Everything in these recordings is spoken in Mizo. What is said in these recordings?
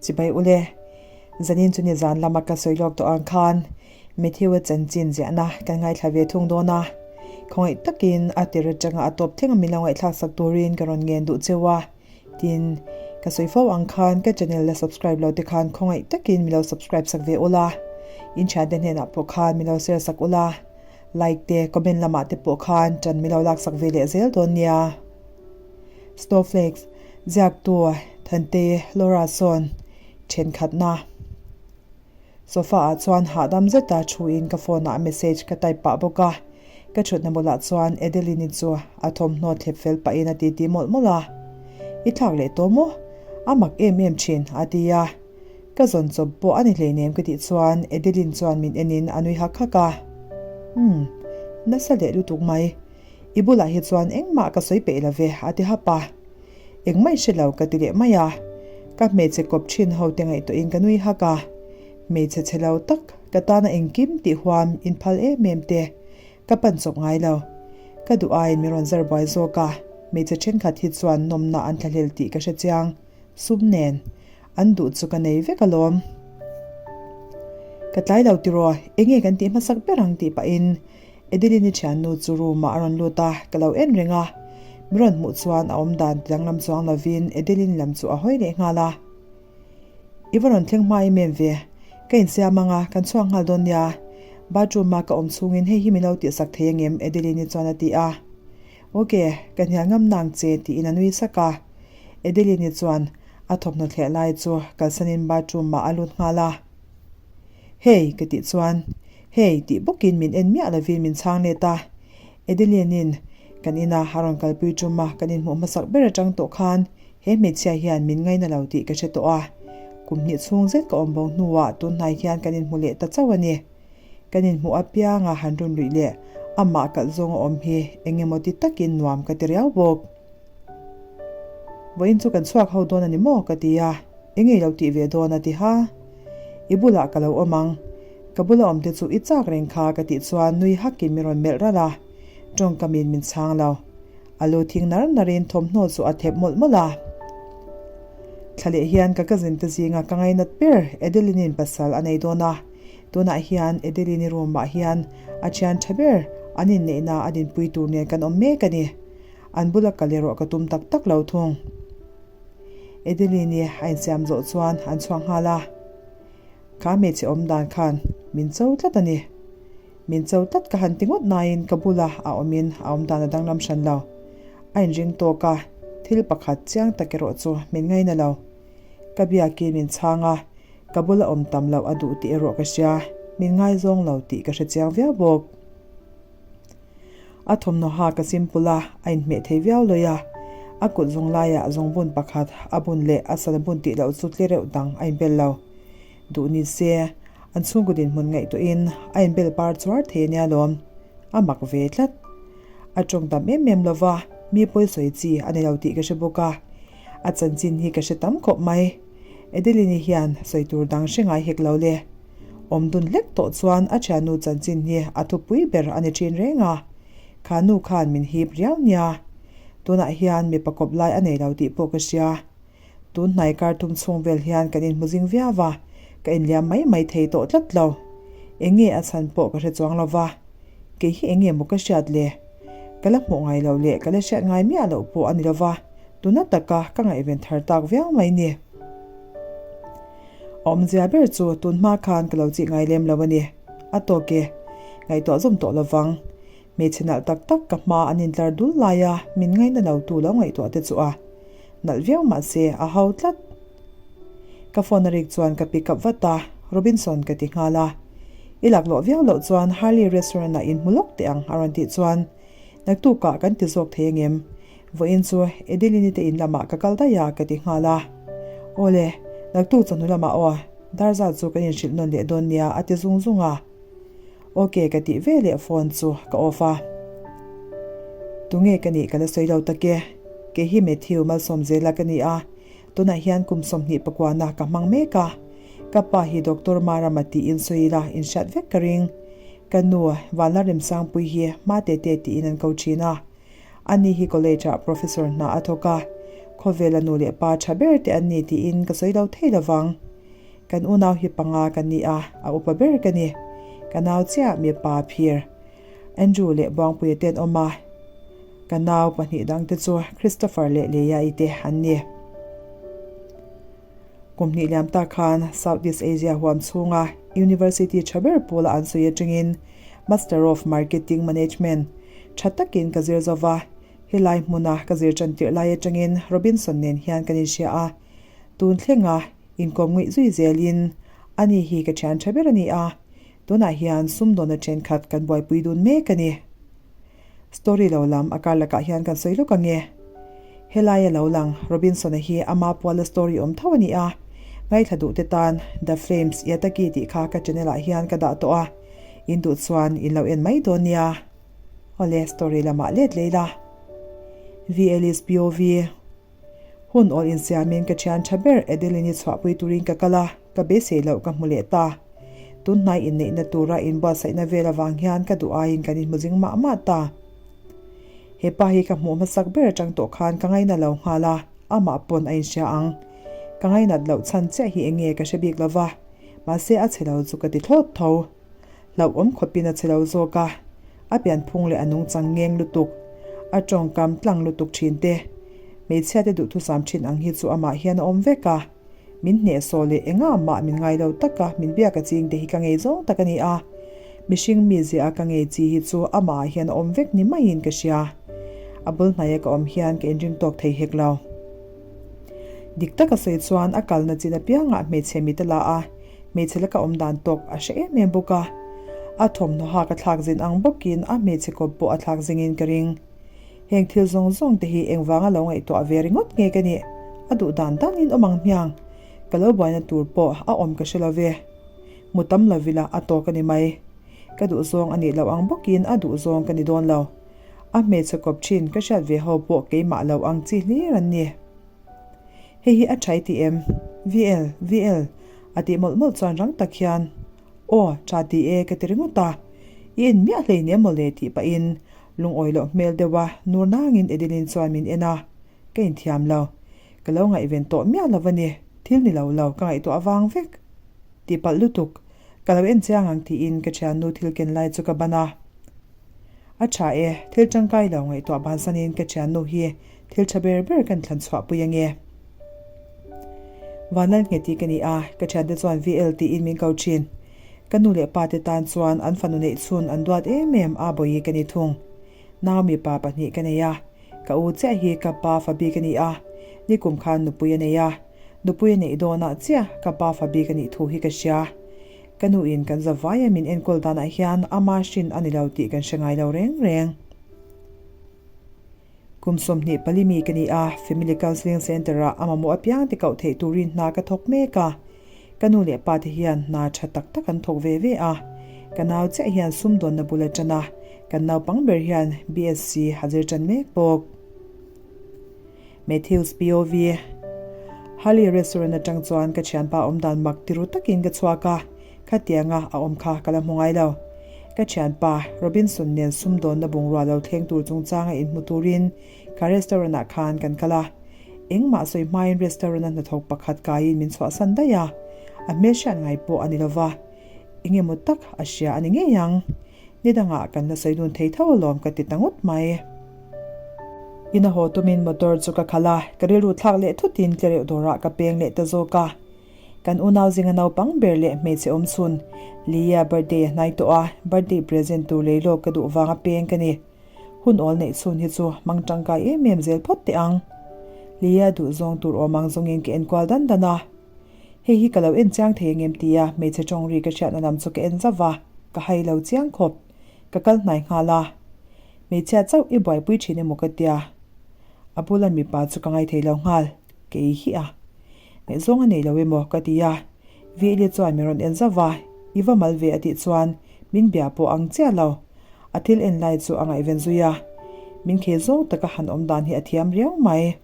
Chibai ule, zanin chu nizan lama ka sawi lawk tawh ang khan Matthew-a chanchin ziahna kan ngaithla ve thung dawn a. Khawngaih takin a tir atanga a tawp thleng a min lo ngaihthlak sak turin ka rawn ngen duh cheu a. Tin, ka sawi fo ang khan ka channel la subscribe lo te khan khawngaih takin min lo subscribe sak ve ula. In thiante hnenah pawh khan min lo share sak ula. Like te, comment lamah te pawh khan ṭan min lo lak sak ve leh zel dawn nia. Snowflakes, ziaktu Thante Laura sawn thenkhatna. Sofa ah chuan hahdam zeta thuin ka phone ah message ka type pah bawk a, ka thutna bulah chuan Adeline-i chu a thawmhnaw thlep fel pahin a titi mawlh mawlh a. I thlak leh tawh maw? A mak em em thin, a ti a. Ka zawn chawp pawh a ni hleinem ka tih chuan Adeline chuan min enin a nui hak hak a. Umm, nasa leh lutuk mai. I bulah hi chuan engmah ka sawi peih lo ve, a ti hap a. Engmah i hre lo ka ti leh mai a. Ka hmeichhe kawp thin ho te ngaihtuahin ka nui hak a. Hmeichhe chhe lo tak, ka tana engkim tih huam inphal em em te ka pan chawp ngai lo. Ka duh aiin min rawn zar buai zawk a, hmeichhe thenkhat hi chuan nawmna an thlahlel tih ka hre chiang. Sum nen an duh chu ka nei vek alawm. Ka tlai lo tiraw, enge kan tih hmasak ber ang tih pahin Adeline-i thiannu chu room-ah a rawn lut a, ka lo en reng a. Mi rawn hmuh chuan a awm dan ti danglam chuang lovin Adeline lam chu a hawi leh nghal a. I va rawn thleng hma em em ve, ka insiam ang a, kan chhuak nghal dawn nia. Bathroom-a ka awm chhungin hei hi min lo tihsak thei angem? Adeline-i chuan a ti a. Ok, ka hnial ngam nang che tiin a nui sak a. Adeline-i chuan a thawmhnaw thleh lai chu kalsanin bathroom-ah a lut nghal a. Hey! ka tih chuan, Hey! tih bawkin min en miah lovin min chhang let a. Adeline-in kan ina a rawn kalpui tum a, kan inhmuh hmasak ber atang tawh khan he hmeichhia hian min ngaina lo tih ka hre tawh a. Kum hnih chhung zet ka awm bo hnuah tunhnai hian kan inhmu leh ta chauh a ni. Kan inhmuh apianga han run luih leh amah kalh zawng a awm hi eng emaw ti takin nuam ka ti riau bawk. Vawiin chu kan chhuak ho dawn a ni maw? ka ti a, eng nge i lo tih ve dawn a ti ha. I bulah ka lo awm ang. Ka bula awm te chu i chak reng kha ka tih chuan nui hakin min rawn melh ralh a, tawngkamin min chhang lo. A lu thing nar narin thawmhnaw chu a thep mawlh mawlh a. Thla leh hian ka cousin te zinga ka ngainat ber Adeline-in pasal a nei dawn a, Tunah hian Adeline-i room-ah hian a thian tha ber an inneihna a dinpui tur nen kan awm mek a ni. An bula kal erawh ka tum tak tak lo thung. Adeline-i a insiam zawh chuan an chhuak nghal a. Kha hmeichhe awm dan khan min cho tlat a ni. Min cho tlat ka han ti ngawt nain ka bula a awmin a awm dan a danglam hran lo. A inring tawk a, thil pakhat chiang tak erawh chu min ngaina lo. Ka biakin min chhang a, ka bula awm tam loh a duh tih erawh ka hria, min ngaizawng lo tih ka hre chiang viau bawk. A thawmhnaw ha ka simple a, a inhmeh thei viau lawi a, a kut zawng laiah zawngbun pakhat a bun leh a sana bun tih loh chu tle reuh dang a inbel lo. Duh ni se, an chhungkaw dinhmun ngaihtuahin a inbel par chuar thei a nia lawm. A mak ve tlat. A tawng tam em em lova, mi pawi sawi chi a ni lo tih ka hre bawk a. A chanchin hi ka hre tam khawp mai. Adeline-i hian sawi tur dang hre ngai hek lo le. Awm dun hlek tawh chuan a thiannu chanchin hi a thupui ber a ni thin reng a. Kha nu khan min hip riau nia. Tunah hian mipa kawp lai a nei lo tih pawh ka hria. Tun hnai kar thum chhung vel hian kan inhmu zing viau a, ka inliam mai mai thei tawh tlat lo. Eng nge a chhan pawh ka hre chuang lo va. Kei hi eng nge maw ka hriat le? Ka la hmuh ngai loh leh ka la hriat ngai miah loh pawh a ni lo va. Tuna taka ka ngaihven thar tak viau mai ni. A awmzia ber chu tun hma khan ka lo chih ngai lem lo a ni. A tawk e. Ngaihtuah zawm tawh lovang. Hmeichhe nalh tak tak ka hma an intlar dul lai a, min ngaina lo tu lo ngaihtuah te chu a nalh viau mahse a hau tlat. Ka phone a rik chuan ka pick up vat a, Robinson ka ti nghal a. I laklawh viau loh chuan Harley restaurant ah inhmu lawk teh ang a rawn tih chuan Naktukah kan ti zawk thei angem? Vawiin chu Adeline-i te in lamah ka kal daih a ka ti nghal a. Awle, naktuk chawhnu lamah aw, dar zat chu kan inhrilh nawn leh dawn nia a ti zung zung a. Ok ka tih ve leh phone chu ka off a. Tunge ka nih ka la sawi lo tak e. Kei hi Matthew Malsawmzela ka ni a, tunah hian kum 20 pakuana ka hmang mek a. Ka pa hi Doctor Marama tiin sawi ila inhriat vek ka ring. Ka nu, Vanla Remsangpui hi hma tete tiin an ko thin a. Ani hi college ah professor hna a thawk a. Khawvela nu leh pa tha ber te an ni tiin ka sawi lo thei lovang. Kan unau hi panga ka ni a, a upa ber ka ni. Ka nau chiah mipa phir Andrew leh Buangpuia te an awm a, ka nau pahnih dangte chu Christopher leh Leia-i te an ni. Kum hnih liam tak khan South East Asia huam chhunga University tha ber pawla an sawi atangin Master of Marketing Management tha takin ka zir zo va, helai hmuna ka zir tan tirh lai atangin Robinson nen hian kan inhria a, tun thlenga inkawm nguih zui zelin ani hi ka thian tha ber a ni a, tunah hian sumdawna thenkhat kan buaipui dun mek a ni. Story lo lam a kar lakah hian kan sawi lawk ange. Helaia lo lang Robinson-a hi ama puala story awm tho a ni a, ngaithla duh te tan The Flames Yataki tih kha ka channel ah hian ka dah tawh a, in duh chuan in lo en mai dawn nia. Awle story lamah let lei la. VLIS POV. Hun awl insiamin ka thian tha ber Adeline-i chhuahpui turin ka kal a, ka beisei loh ka hmu leh ta. Tunhnai inneihna tura inbuatsaihna vel avang hian ka duh aiin kan inhmu zing mah mah ta. He pa hi ka hmuh hmasak ber atang tawh khan ka ngaina lo nghal a, amah pawn a inhria ang. Ka ngainat loh chhan chiah hi eng nge ka hre bik lova, mahse a chhe lo chu ka ti thlawt tho. Hlauhawm khawpin a che lo zawk a, a pianphung leh a nungchang ngeng lutuk, a tawngkam tlang lutuk thin te, hmeichhiate duhthusam thin ang hi chu amah hian a awm vek a, min hnehsawh leh engah mah min ngai lo taka min biak a ching te hi ka ngei zawng tak a ni a, mihring mizia a ka ngei chi hi chu amah ah hian a awm vek ni maiin ka hria. A bul hnaia ka awm hian ka inring tawk thei hek lo. Dik taka sawi chuan a kalna chin apiangah hmeichhe mit a la a, Hmeichhe laka awm dan tawk a hre em em bawk a, a thawmhnaw hak a thlak zin ang bawkin a hmeichhe kawp pawh a thlak zingin ka ring. Heng thil zawng zawng te hi engvanga lo ngaihtuah ve ringawt nge ka nih? A duh dan danin awm ang hmiang. Ka lo buaina tur pawh a awm ka hre lo ve. Mu tam lo ila a tawk a ni mai. Ka duh zawng a nih loh ang bawkin a duh zawng ka ni dawn lo. A hmeichhe kawp thin ka hriat ve ho pawh keimah lo ang chi hlir an ni. Hei hi a tha i ti em? VL, VL, a tih mawlh mawlh chuan rang tak hian, Aw, tha ti e ka ti ringawt a. I en miah hlei nia mawle tih pahin lungawi loh hmel deuh a nur nangin Adeline chuan min en a, ka inthiam lo. Ka lo ngaihven tawh miah lo a ni, thil ni lo lo ka ngaihtuah avang vek. Tihpalh lutuk, ka lo en chiang ang tiin ka thiannu thil ken lai chu ka ban a. A tha e, thil tangkai lo ngaihtuah bansanin ka thiannu hi thil tha ber ber kan thlan chhuahpui ange. Vanlal nghet hi ka ni a, ka thiante chuan VL tiin min ko thin. Ka nu leh pa te tan chuan an fanu neih chhun an duat em em a bawi ka ni thung. Nau mipa pahnih ka nei a, ka u chiah hi ka pa fa bik a ni a, nikum khan nupui a nei a, nupui a neih dawnah chiah ka pa fa bik a nih thu hi ka hria. Ka nu in kan zavaia min enkawl danah hian ama hrin a ni lo tih kan hre ngai lo reng reng. Kum 24 mi ka ni a, Family Counselling Centre ah a mamawh apiang te koh theih turin hna ka thawk mek a. Ka nu leh pa te hian hna tha tak tak an thawk ve ve a. Ka nau chiah hian sumdawnna bul a tan a, kan naupang ber hian BSc a zir tan mek bawk. Matthews POV. Harley restaurant atang chuan ka thianpa awm dan mak tiru takin ka chhuak a, khatianga a awm kha ka la hmu ngai lo. Ka thianpa Robinson nen sumdawnna bungrua lo thleng tur chungchanga inhmu turin ka restaurant ah khan kan kal a. Engmah sawi hmain restaurant a hnathawk pakhat kaiin min chhuahsan daih a, a hmelhriat ngai pawh a ni lova, engemaw tak a hria a ni ngei ang. Ni dangah kan la sawi dun thei tho alawm ka ti ta ngawt mai. Ina haw tumin motor chu ka khalh a, ka rilru thlak leh thutin tlereuh dawrah ka peng leh ta zawk a. Kan unau zinga naupang ber leh hmeichhe awm chhun Leah birthday a hnai tawh a, birthday present tur lei lawk ka duh vanga peng ka ni. Hun awl neih chhun hi chu hmang tangkai em em zel phawt teh ang. Leah duh zawng tur awm ang zawngin ka enkual dan dan a. Hei hi ka lo en chiang thei angem tia hmeichhe tawng ri ka hriatna lam chu ka en zauh va, ka hai lo chiang khawp. Ka kal hnai nghal a. Hmeichhia chauh i buaipui thin emaw ka tia. A bula mipa chu ka ngaithei lo nghal, kei hi a. Ngaihzawng a nei lo emaw ka ti a. Vili chuan min rawn en zauh va, i va mal ve a tih chuan min bia pawh ang chiah lo. A thil en lai chu a ngaihven zui a. Min khel zawng taka han awm dan hi a thiam riau mai.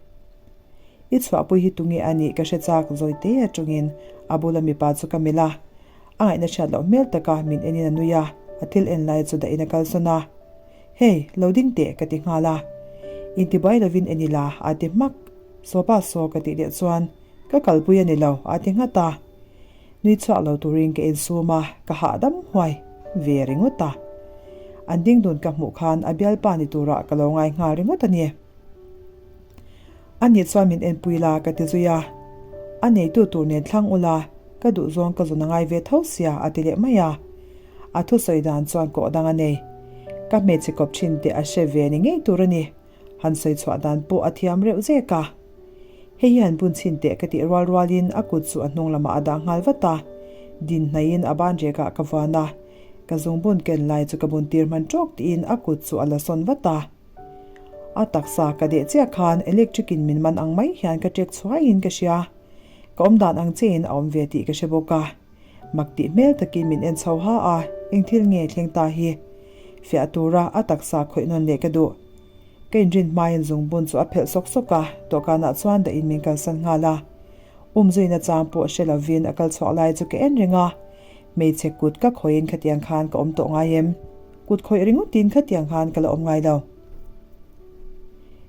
I chhuahpui hi tunge a nih ka hre chak zawi te atangin a bula mipa chu ka melh a, a ngaihna hriat loh hmel taka min enin a nui a, a thil en lai chu dahin a kalsawn a. Hey, lo ding teh ka ti nghal a. Intibuai lovin en ila a ti hmak. Sawpa saw ka tih leh chuan ka kalpui a ni lo a ti nghat a. Nui chhuak lo turin ka insum a, ka hahdam huai ve ringawt a. An ding dun ka hmuh khan a bialpa ni turah ka lo ngai nghal ringawt a ni. A nih chuan min enpui la ka ti zui a, a neitu tur nen thlang ula ka duhzawng ka zawn a ngai ve tho sia a ti leh mai a. A thusawi dan chuan kawh dang a nei. Ka hmeichhe kawp thin teh a hre ve ni ngei tur a ni. Han sawi chhuah dan pawh a thiam reuh zek a. Hei hi han bun chhin teh ka tih rual rualin a kut chu a hnung lamah a dah nghal vat a. Din hnaihin a ban rekah ka vuan a, ka zungbun ken lai chu ka bun tir hman tawk tiin a kut chu a la sawn vat a. A taksa ka deh chiah khan electric in min man ang mai hian ka ṭek chhuaiin ka hria. Ka awm dan ang chiahin a awm ve tih ka hre bawk a. Mak tih hmel takin min en chho ha a, eng thil nge thleng ta hi? Fiah tura a taksa khawih nawn leh ka duh. Ka inrin hmain zungbun chu a phelh sawk sawk a, dawhkanah chuan dah in min kalsan nghal a. Umzuina chang pawh hre lovin a kal chhuak lai chu ka en reng a. Hmeichhe kut ka khawihin khatiang khan ka awm tawh ngai em? Kut khawih ringawtin khatiang khan ka la awm ngai lo.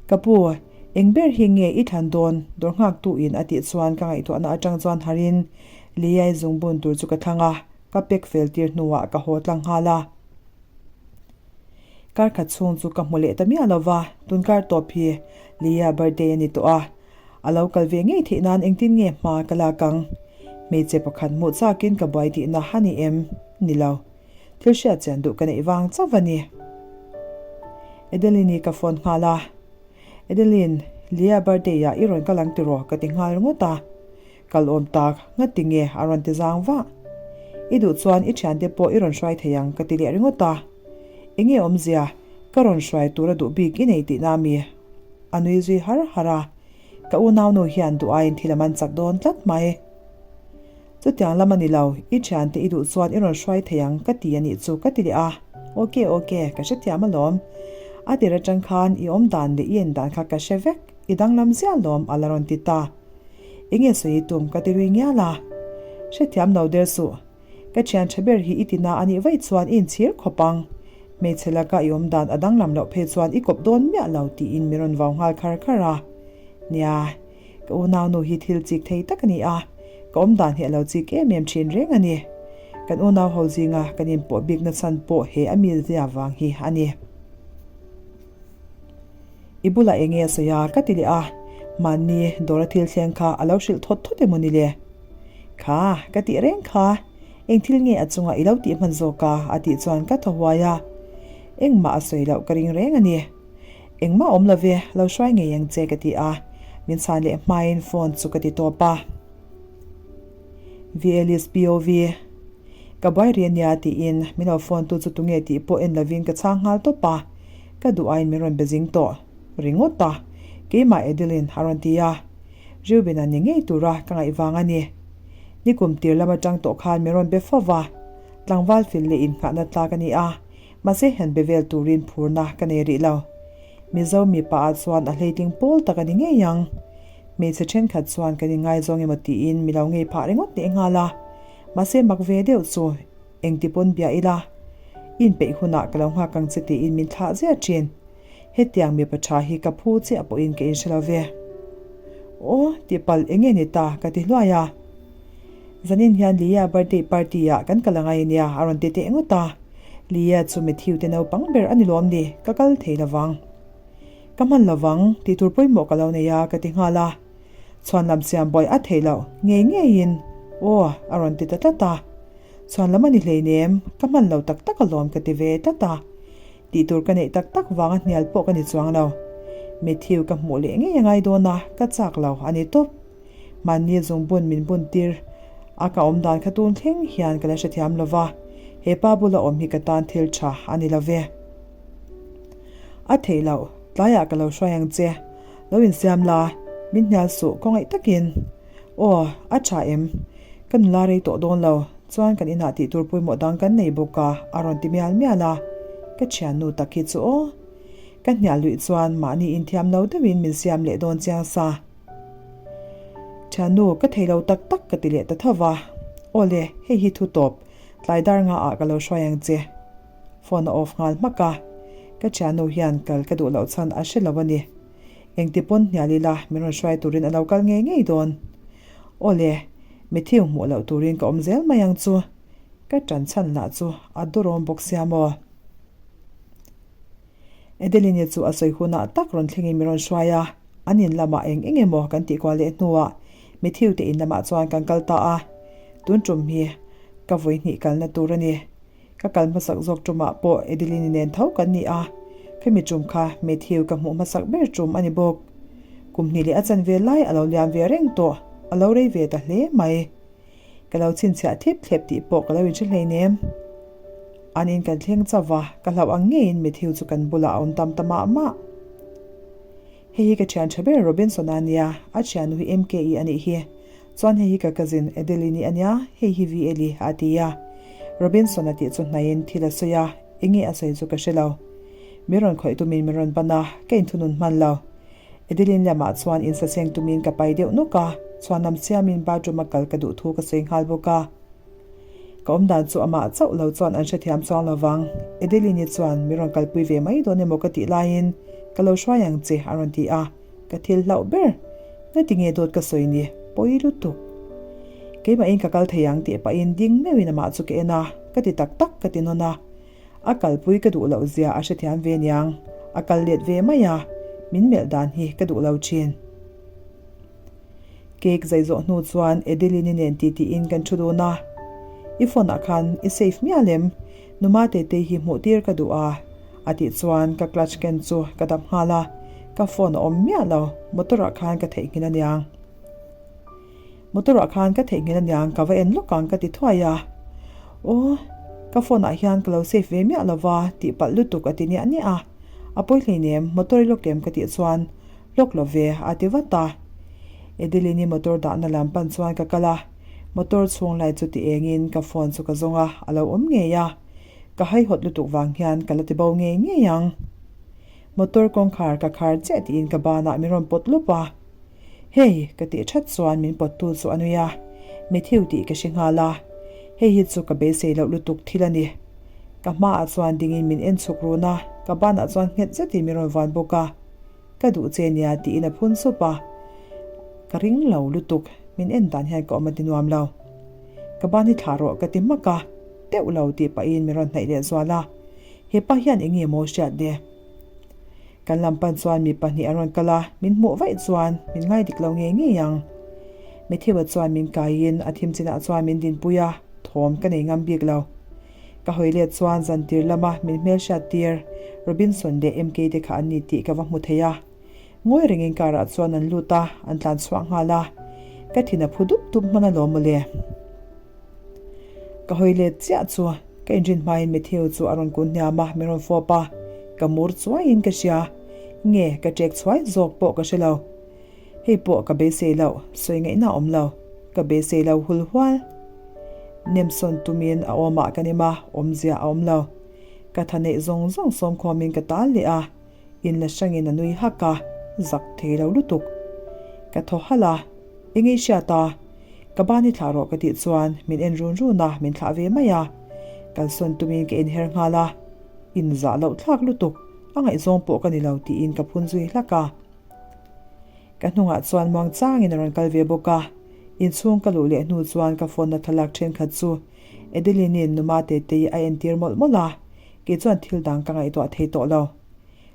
Ka pu, eng ber hi nge i thlan dawn? Dawr nghaktu in a tih chuan ka ngaihtuahna atang chuan harin Liyai zungbun tur chu ka thlang a, ka pack fel tir hnuah ka haw tlang nghal a. Kar khat chhung chu ka hmu leh ta miah lo va, tun kar tawp hi Liya birthday a ni tawh a, a lo kal ve ngei theih nan engtin nge hma ka lak ang? Hmeichhe pakhat hmuh chakin ka buai tihna a ni em? Ni lo. Thil hriat chian duh ka neih vang chauh a ni. Adeline-i ka phone nghal a, Adeline, Lia birthday ah i rawn kal ang tiraw? ka ti nghal ringawt a. Kal awm tak, ngati nge a rawn ti zang vah. I duh chuan i thiante pawh i rawn hruai thei ang ka ti leh ringawt a. Enge awmzia, ka rawn hruai tur a duh bik i nei tihna mi? A nui zui har har a. Ka unaunu hian duh aiin thil a man chak dawn tlat mai. Chutiang lam a ni lo, i thiante i duh chuan i rawn hruai thei ang ka ti a nih chu ka ti leh a. Ok, ok, ka hrethiam alawm. A tir atang khan i awm dan leh i en dan kha ka hre vek, i danglam ziah alawm a la rawn ti ta. Enge sawi i tum ka ti rui ngial a. Hrethiam lo der suh. Ka thian tha ber hi i tina a nih vaih chuan i inchhir khawp ang. Hmeichhe laka i awm dan a danglam loh phei chuan i kawp dawn miah lo tiin min rawn vau nghal khar khar a. Nia. Ka unaunu hi thil chik thei tak a ni a, ka awm dan hi a lo chik em em thin reng a ni. Kan unau ho zinga kan inpawh bikna chhan pawh he a milzia vang hi a ni. I bulah eng nge a sawi a? ka ti leh a, mahni dawra thil thleng kha a lo hrilh thawt thawt emaw ni le? Kha, ka tih reng kha, eng thil nge a chungah i lo tih hman zawk a? a tih chuan ka thaw huai a, engmah a sawi loh ka ring reng a ni. Engmah awm lo ve, lo hruai ngei ang che ka ti a, min chhan leh hmain phone chu ka ti tawp a. VLIS POV, Ka buai ri ania tiin min lo phone tu chu tunge tih pawh en lovin ka chhang nghal tawp a, ka duh aiin min rawn be zing tawh ringawt a, keimah Adeline a rawn ti a, Reuben-a ni ngei tura ka ngaih vang a ni. Nikum tir lam atang tawh khan min rawn be fo va, tlangval fil leh innghahna tlak a ni a, Mahse han be vel turin phurna ka nei rih lo. Mizo mipa ah chuan a hleitling pawl tak a ni ngei ang. Hmeichhe thenkhat chuan kan inngaizawng emaw tiin mi lo ngei phah ringawt leh nghal a. Mahse mak ve deuh chu engti pawn bia ila. I inpeih hunah ka lo nghak ang che tiin min thlah ziah thin. Hetiang mipa tha hi ka phu chiah pawhin ka inhre lo ve. Aw, tihpalh eng nge ni ta ka ti hluai a. Zanin hian Lia birthday party ah kan kal angai ania a rawn ti teh ngawt a. Lia chu Matthew te naupang ber a ni lawm ni, ka kal thei lovang. Ka hman lovang, tih tur pawimawh ka lo nei a ka ti nghal a. Chhuan lam siam buai a theih loh ngei ngeiin aw a rawn ti ta tlat a. Chhuan lam a ni hleinem, ka hman lo tak tak alawm ka ti ve tlat a. Tih tur ka neih tak tak vanga hnial pawh ka ni chuang lo. Matthew ka hmuh leh ngei angai dawn a, ka chak lo a ni tawp. Mahni zungbun min bun tir a ka awm dan kha tun thleng hian ka la hrethiam lo va, he pa bula awm hi ka tan thil tha a ni lo ve. A theih loh, tlaiah ka lo hruai ang che. Lo insiam la, min hnial suh khawngaih takin. Aw, a tha em? Ka nula rei tawh dawn lo, chuan kan inah tih tur pawimawh dang kan nei bawk a, a rawn ti mial mial a. Ka thiannu tak hi chu aw. Ka hnial luih chuan mahni inthiam lo deuhin min siam leh dawn chiang sa. Thiannu, ka thei lo tak tak ka ti leh ta tho va. Aw le, hei hi thu tawp, tlai dar nga ah ka lo hruai ang che. Phone a off nghal hmak a. Ka thiannu hian kal ka duh loh chhan a hre lo a ni. Engti pawn hnial ila min rawn hruai turin a lo kal ngei ngei dawn. Aw le, Matthew hmuh loh turin ka awm zel mai ang chu. Ka ṭan chhan lah chu a dawrawm bawk sia maw? Adeline chu a sawi hunah tak rawn thlengin min rawn hruai a, an in lamah eng eng emaw kan tih kual leh hnuah Matthew te in lamah chuan kan kal ta a, tun ṭum hi ka vawi hnih kalna tur a ni. Ka kal hmasak zawk ṭumah pawh Adeline nen tho kan ni a, khemi ṭum kha Matthew ka hmuh hmasak ber ṭum a ni bawk. Kum hnih leh a chanve lai a lo liam ve reng tawh, a lo rei ve ta hle mai. Ka lo chhinchhiah thlip thlep tih pawh ka lo inhre hleinem. An in kan thleng chauh va, ka hlauh ang ngeiin Matthew chu kan bulah a awm tam ta mah mah. Hei hi ka thian tha ber Robinson-a ania, a thiannu hi MKE a nih hi. Chuan hei hi ka cousin Adeline-i ania, hei hi VL-i a ti a. Robinson-a tih chu hnaiin thil a sawi a, enge a sawi chu ka hre lo. Min rawn khawih tumin min rawn pan a, ka inthunun hman lo. Adeline lamah chuan insaseng tumin ka pai deuh nawk a, chhuanlam siamin bathroom a kal ka duh thu ka sawi nghal bawk a. Ka awm dan chu amah chauh lo chuan an hrethiam chuang lo vang. Adeline-i chuan min rawn kalpui ve mai dawn emaw ka tih laiin ka lo hruai ang che a rawn ti a, ka thil hlauh ber. Ngati nge dawt ka sawi ni? Pawi lutuk. Keimahin ka kal thei ang tih pahin ding meuhin amah chu ka en a, ka ti tak tak ka ti nawn a. A kalpui ka duh loh zia a hrethiam ve niang. A kal let ve mai a, min melh dan hi ka duh lo thin. Cake zai zawh hnu chuan Adeline-i nen titiin kan thu dun a. I phone ah khan i save mial em? Numa Tetei hi hmuh tir ka duh a, a tih chuan ka clutch ken chu ka dap nghal a. Ka phone a awm miah lo, motor ah khan ka theihnghilh aniang. Motor ah khan ka theihnghilh aniang ka va en lawk ang ka ti thuai a. Aw, ka phone ah hian ka lo save ve miah lo va tih palh lutuk a ti niah niah a. A pawi hleinem, motor i lawk em ka tih chuan lawk lo ve a ti vat a. Adeline-i motor dahna lam pan chuan ka kal a, motor chhung lai chu ti engin ka phone chu ka zawng a, a lo awm ngei a. Ka haihawt lutuk vang hian ka la ti bo ngei ngei ang. Motor kawngkhar ka khar chiah tiin ka banah min rawn pawt lawp a. Hei, ka tih that chuan min pawttu chu a nui a, Matthew tih ka hre nghal a, hei hi chu ka beisei loh lutuk thil a ni. Ka hmaah chuan dingin min en chhuk run a, ka banah chuan nghet zetin min rawn vuan bawk a, Ka duh che nia tiin a phun sup a, ka ring lo lutuk, min en dan hian ka awm a ti nuam lo. Ka ban hi thlah rawh ka ti hmak a, teuh lo tih pahin min rawn hnaih leh zual a, hepa hian eng nge maw hriat le? Kan lam pan chuan mi pahnih an rawn kal a, min hmuh vaih chuan min ngai dik lo ngei ngei ang. Matthew-a chuan min kaiin a thim chinah chuan min dinpui a, thawm ka nei ngam bik lo. Ka hawi let chuan zantir lama min hmelhriat tir Robinson leh MK te kha an ni tih ka va hmu thei a. Ngawi rengin car ah chuan an lut a, an tlan chhuah nghal a. Ka thin a phu dup dup hman alawm mawle. Ka hawi let chiah chu ka inrin hmain Matthew chu a rawn kun hniam a, min rawn fawp a, ka mur chuaiin ka hria. Nge ka ṭek chhuai zawk pawh ka hre lo. Hei pawh ka beisei loh, sawi ngaihna a awm lo. Ka beisei lo hul hual. Nemsawn tumin a awmah ka nem a, awmzia a awm lo. Ka tha neih zawng zawng sawmkhawmin ka tal leh a, in la hrangin a nui hak a, zak thei lo lutuk. Ka thaw halh a, Eng i hriat a? Ka ban i thlah rawh ka tih chuan min en run run a, min thlah ve mai a. Kalsawn tumin ka inher nghal a, inzah loh thlak lutuk, a ngaihzawng pawh ka ni lo tiin ka phun zui hlak a. Ka hnungah chuan muang changin a rawn kal ve bawk a, inchhung ka luh leh hnu chuan ka phone-na thlalak thenkhat chu Adeline-in Numa Tetei a entir mawlh mawlh a, kei chuan thil dang ka ngaihtuah thei tawh lo.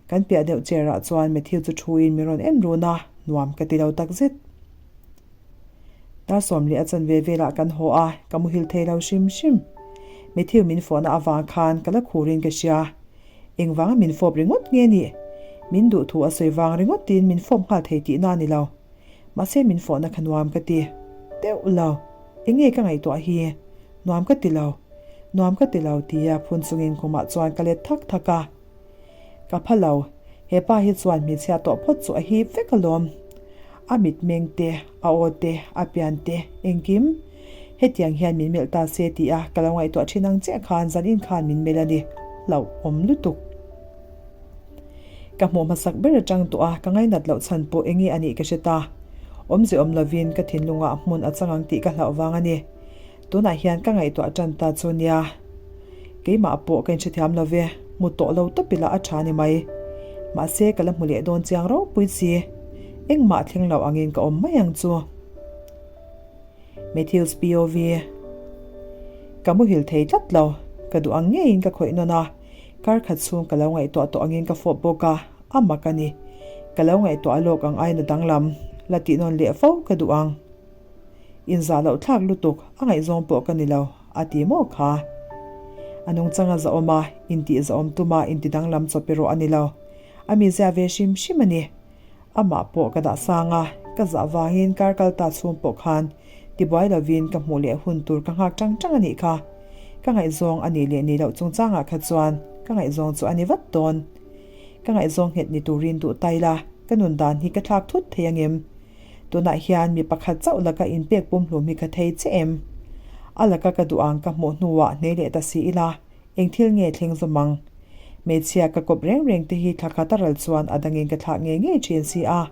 Kan piah deuh chair ah chuan Matthew chu thuin min rawn en run a, nuam ka ti lo takzet. Dar sawm leh a chanve velah kan haw a, ka muhil thei lo hrim hrim. Matthew min fawhna avang khan ka la khurin ka hria. Engvanga min fawp ringawt nge nih? Min duh thu a sawi vang ringawt tiin min fawp nghal thei tihna a ni lo. Mahse min fawhna kha nuam ka ti deuh lo. Enge ka ngaihtuah hi? Nuam ka ti lo. Nuam ka ti lo tia phun chungin khumah chuan ka let thak thak a. Ka pha lo, he pa hi chuan hmeichhia tawh phawt chu a hip vek alawm. A mitmeng te, a aw te, a pian te, engkim. Hetiang hian min melh ta se tih a ka lo ngaihtuah thin ang chiah khan zanin khan min melh a ni. Hlauhawm lutuk. Ka hmuh hmasak ber atang tawh a, ka ngainat loh chhan pawh enge a nih ka hre ta. Awmze awm lovin ka thinlungah hmun a chang ang tih ka hlauh vang a ni. Tunah hian ka ngaihtuah tan ta chu nia. Keimah pawh ka inhrethiam lo ve, hmu tawh lo tawp ila a tha ni mai. Mahse ka la hmu leh dawn chiang ropui si. Engmah thleng lo angin ka awm mai ang chu. Matthews POV. Ka muhil thei tlat lo. Ka duh ang ngeiin ka khawih nawn a. Kar khat chhung ka lo ngaihtuah tawh angin ka fawp bawk a, a mak a ni. Ka lo ngaihtuah lawk ang aina danglam la tih nawn leh fo ka duh ang. Inzah loh thlak lutuk a ngaihzawng pawh ka ni lo, a ti maw kha. A nungchang a zahawm a, intih zahawm tuma inti danglam chawp erawh a ni lo. A mizia ve hrim hrim a ni. Amah pawh ka dah sang a, ka zah vangin kar kal ta chhung pawh khan tibuai lovin ka hmuh leh hun tur ka nghak tang tang a nih kha. Ka ngaihzawng a nih leh nih loh chungchangah kha chuan ka ngaihzawng chu a ni vat dawn. Ka ngaihzawng nghet ni turin duh ta ila, ka nun dan hi ka thlak thut thei angem? Tunah hian mi pakhat chauh laka inpek pumhlum hi ka thei che em? A laka ka duh ang ka hmuh hnuah hnei leh ta si ila, Eng thil nge thleng zawm ang? Hmeichhia ka kawp reng reng te hi thla khat a ral chuan a dangin ka thlah ngei ngei thin si a.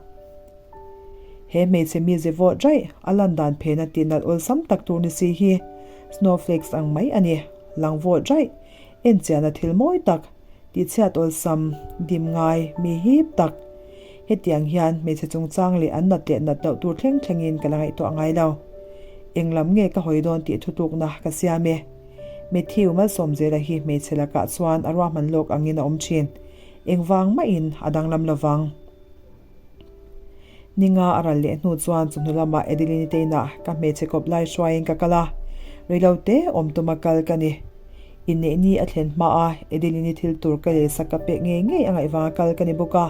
He hmeichhe mize vawt raih, a lan dan phena tih nalh awlsam tak tur ni si hi snowflakes ang mai a ni. Lang vawt raih, enchiahna thil mawi tak, tihchhiat awlsam, dim ngai, mi hip tak. Hetiang hian hmeichhe chungchang leh an nat leh nat loh tur thleng thlengin ka la ngaihtuah ngai lo. Eng lam nge ka hawi dawn tih thutlukna ka siam e. Matthew Malsawmzela hi hmeichhe lakah chuan a ruahman lawk angin a awm thin. Engvang mahin a danglam lovang. Ninga a ral leh hnu chuan chawhnu lamah Adeline te inah ka hmeichhe kawp lai hruaiin ka kal a, reilote awm tuma kal ka ni. Inneih ni a thlen hma a Adeline thil tur ka leisak ka pek ngei ngei a ngaih vanga kal ka ni bawk a.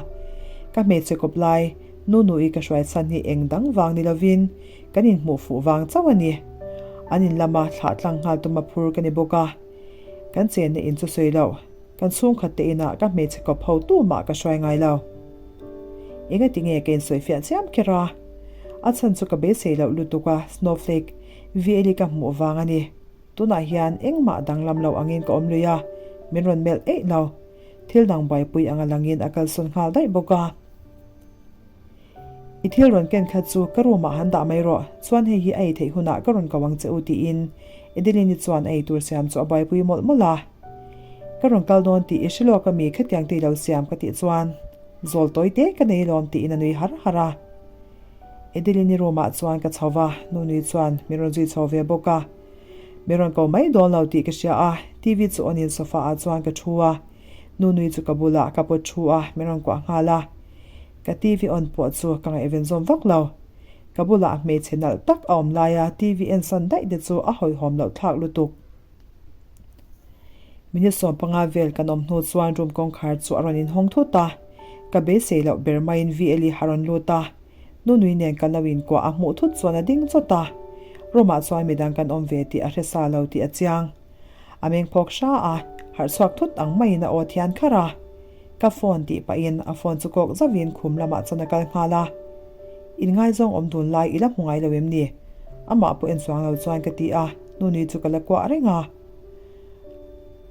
Ka hmeichhe kawp lai Nunu-i ka hruai chhan hi eng dang vang ni lovin Kan inhmuh fuh vang chauh a ni. An in lama thlah tlang nghal tuma phur ka ni bawk a. Kan chenna in chu sawi loh. Kan chhungkhat te inah ka hmeichhe kawp ho tumah ka hruai ngai lo. Engati nge ka insawifiah chiam kher a? A chhan chu ka beisei loh lutuk a, Snowflake VL-i ka hmuh vang a ni. Tunah hian engmah danglam lo angin ka awm lui a, min rawn melh eih lo. Thil dang buaipui anga langin a kalsawn nghal daih bawk a. I thil rawn ken kha chu ka room ah han dah mai rawh, chuan hei hi a ei theih hunah ka rawn ko ang che u tiin Adeline-i chuan a eitur siam chu a buaipui mawlh mawlh a. Ka rawn kal dawn tih i hre lawk ami khatiang te i lo siam ka tih chuan zawl tawi te ka nei lawm tiin a nui har har a. Adeline-i room ah chuan ka chho va, Nunui chuan min rawn zui chho ve bawk a. Min rawn ko mai dawn lo tih ka hria a, TV chu on in sofa ah chuan ka thu a, Nunui chu ka bulah ka pawt thu a, min rawn kuah nghal a. Ka TV on pawh chu ka ngaihven zawm vak lo. Ka bulah hmeichhe nalh tak a awm laia TV en san daih te chu a hawihhawm loh thlak lutuk. Minute 15 vel kan awm hnu chuan room kawngkhar chu a rawn inhawng thut a. Ka beisei loh ber maiin VL-i a rawn lut a. Nunui nen kan lo inkuah a hmuh thut chuan a ding chawt a. Room ah chuan midang kan awm ve tih a hre sa lo tih a chiang. A meng phawk hra a, harh chhuak thut ang maiin a aw thian kharh a. Ka phone tih pahin a phone chu kawk zauhin khum lamah chuan a kal nghal a. Inngaizawng awm dun lai i la hmu ngai lo em ni? Amah pawh en chuang lo chuan ka ti a, Nuni chu ka la kuah reng a.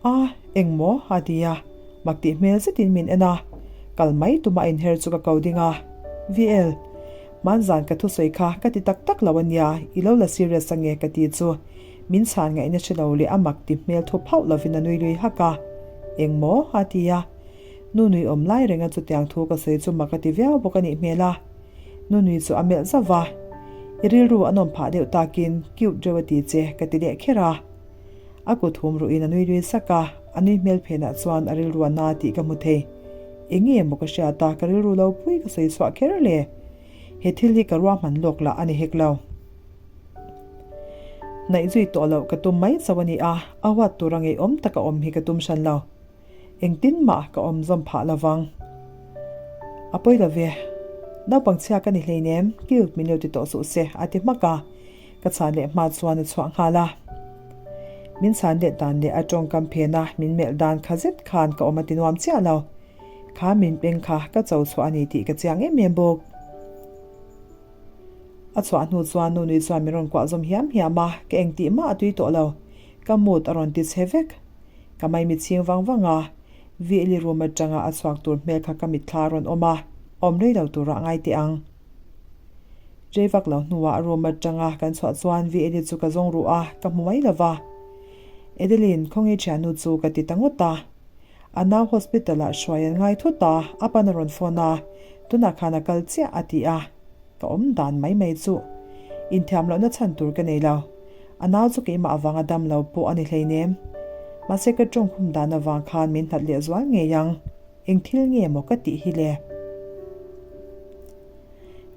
A, eng maw? a ti a, mak tih hmel zetin min en a. Kal mai tuma a inher chu ka ko ding a. VL, hmanzan ka thusawi kha ka ti tak tak lo a nia, i lo la serious ange ka ti chu. Min chhan ngaihna hre lo leh a mak ti hmel thu phauh lovin a nui lui hak a. Eng maw? a ti a. Nu nui awm lai renga chutiang thu ka sawi chu mak a ti viau bawk a nih hmel a. Nu nui chu a melh zauh va. I rilru a nawm phah deuh takin cute reuh a ti che ka ti leh kher a. A kut hum ruhin a nui lui sak a, a nui hmel phenah chuan a rilru a na tih ka hmu thei. Eng nge maw ka hriat a, ka rilru lo pui ka sawi chhuah kher le. He thil hi ka ruahman lawk lah a ni hek lo. Hnaih zui tawh loh ka tum mai chauh a ni a, a huat tura ngeiawm taka awm hi ka tum hran lo. Engtin mah ka awm zawm phah lo vang. A pawi lo ve. Naupang chhia ka ni hleinem, cute min lo ti tawh suh se, a ti hmak a. Ka chhan leh hma chuan a chhuah nghal a. Min chhan leh dan leh a tawngkam phena min melh dan kha zet khan ka awm a ti nuam chiah lo. Kha min peng kha ka cho chhuah a ni tih ka chiang em em bawk. A chhuah hnu chuan Nunui chuan min rawn kuah zawm hiam hiam a, ka engtih mah a tui tawh lo. Ka mood a rawn ti chhe vek. Ka maimi chhing vang vang a, Vili room atanga a chhuak tur hmel kha ka mitthla a rawn awm a, awm rei lo turah ngai teh ang. Rei vak lo hnuah room atanga kan chhuah chuan Vili chu ka zawng ruh a, ka hmu mai lo va. Adeline, khawnge thiannu chu ka ti ta ngawt a. A nau hospital ah hruai an ngai thut a, a pan a rawn phone a. Tunah khan a kal chiah a ti a, ka awm dan mai mai chu inthiam lohna chhan tur ka nei lo. A nau chu keimah avanga dam lo pawh a ni hleinem. Mahse ka tawngkhum dan avang khan min hlat leh zual ngei ang. Eng thil nge maw ka tih hi le?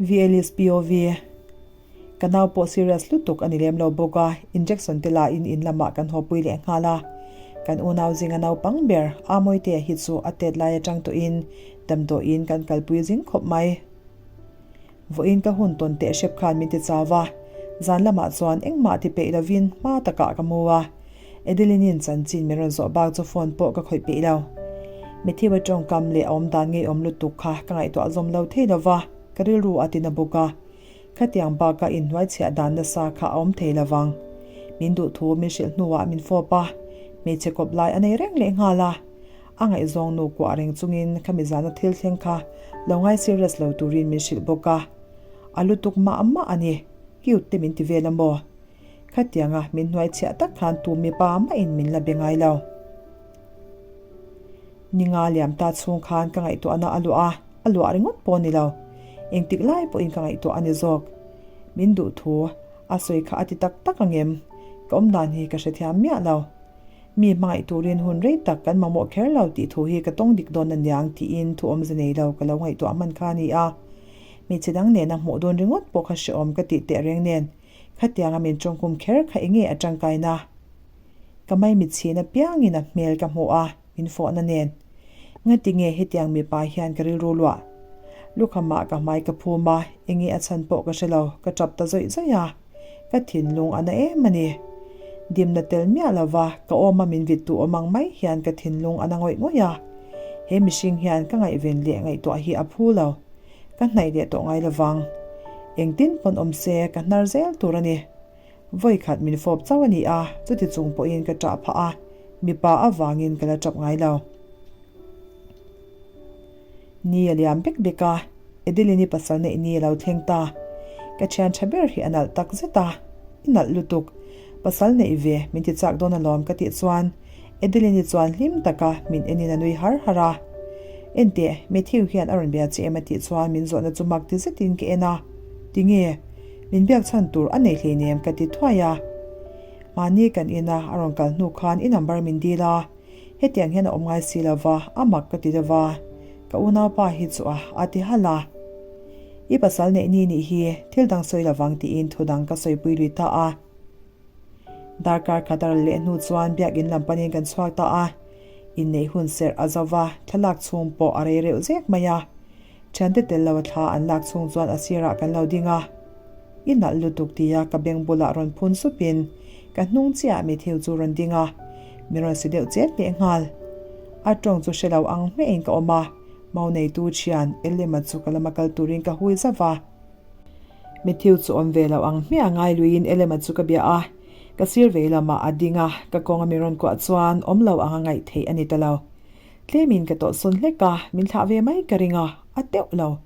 VLSPOV. Ka nau pawh serious lutuk a ni lem lo bawk a, injection te la in in lamah kan haw pui leh nghal a. Kan unau zinga naupang ber Amoitea hi chu a tet lai atang tawhin damdawiin kan kalpui zing khawp mai. Vawiin ka hun tawn teh hrep khan min ti chau a, zan lamah chuan engmah ti peih lovin hma takah ka mu a. Adeline-in chanchin min rawn zawh bak chu phone pawh ka khawih peih lo. Matthew-a tawngkam leh a awmdan ngeiawm lutuk kha ka ngaihtuah zawm lo thei lova, ka rilru a tina bawk a. Khatiang baka inhnuaichhiah dan nasa kha a awm thei lo vang. Min duh thu min hrilh hnuah min fawp a, hmeichhe kawp lai a nei reng leh nghal a. A ngaihzawng nu kuah reng chungin khami zana thil thleng kha lo ngai serious lo turin min hrilh bawk a. A lutuk mah mah a ni, cute te min ti vel a maw? Khatianga min hnuaichhiah tak khan tu mipa mahin min la be ngai lo. Ninga liam ta chhung khan ka ngaihtuahna a luah a, a luah ringawt pawh a ni lo. Engtik lai pawhin ka ngaihtuah a ni zawk. Min duh thu a sawi kha a ti tak tak ang em? Ka awm dan hi ka hrethiam miah lo. Mi hmangaih turin hun rei tak kan mamawh kher lo tih thu hi ka tawng dik dawn aniang tiin thu awmze nei lo ka lo ngaihtuah hman kha a ni a. Hmeichhe dang nena hmuh dawn ringawt pawh kha hrehawm ka tih tehreng nen khatianga min tawngkum kher kha enge a tangkaina? Ka maimichhin apiangin a hmel ka hmu a, min fawhna nen. Ngati nge hetiang mipa hian ka rilru luah? Lukhamah ka hmai ka phum a, enge a chhan pawh ka hre lo, ka tap ta zawih zawih a. Ka thinlung a na em a ni. Dimna tel miah lova ka awma min vit tu awm ang mai hian ka thinlung a na ngawih ngawih a. He mihring hian ka ngaihven leh ngaihtuah hi a phu lo. Ka hnaih leh tawh ngai lovang. Engtin pawn awm se ka hnar zel tur a ni. Vawi khat min fawp chauh a ni a, chuti chung pawhin ka ṭah phah a, mipa avangin ka la ṭap ngai lo. Ni a liam bek bek a, Adeline-i pasal neih ni a lo thleng ta. Ka ṭhian ṭha ber hi a nalh tak zet a, i nalh lutuk. Pasal neih ve min ti chak dawn alawm ka tih chuan Adeline-i chuan hlim taka min enin a nui har har a. Enteh, Matthew hian a rawn bia che em a tih chuan min zawhna chu mak ti zetin ka en a, Tinge? Min biak chhan tur a nei hleinem ka ti thuai a. Mahni kan ina a rawn kal hnu khan i number min dil a, hetiang hian a awm ngai si lova a mak ka ti deuh a, ka unaupa hi chu a a ti halh a. I pasal neih ni nih hi thil dang sawi lovang tiin thu dang ka sawipui lui ta a. Darkar khat a ral leh hnu chuan biakin lam panin kan chhuak ta a, inneih hun serh a zo va, thlalak chhung pawh a rei reuh zek mai a. Thiante tel lo a thla an lak chhung chuan a sirah kan lo ding a, I nalh lutuk tia ka beng bulah rawn phun supin ka hnung chiah Matthew chu rawn ding a, mi rawn si deuh chet leh nghal. A tawng chu hre lo ang hmeiin ka awm a, mau neitu thian Elema chu ka lama kal turin ka hui zauh a. Matthew chu awm ve lo ang hmiah ngai luiin Elema chu ka bia a, ka sir vei lamah a ding a, ka kawnga mi rawn kuah chuan awm lo anga ngaih theih a ni ta lo. Tlemin ka tawhsawn hlek a, min thlah ve mai ka ring a, a teuh lo.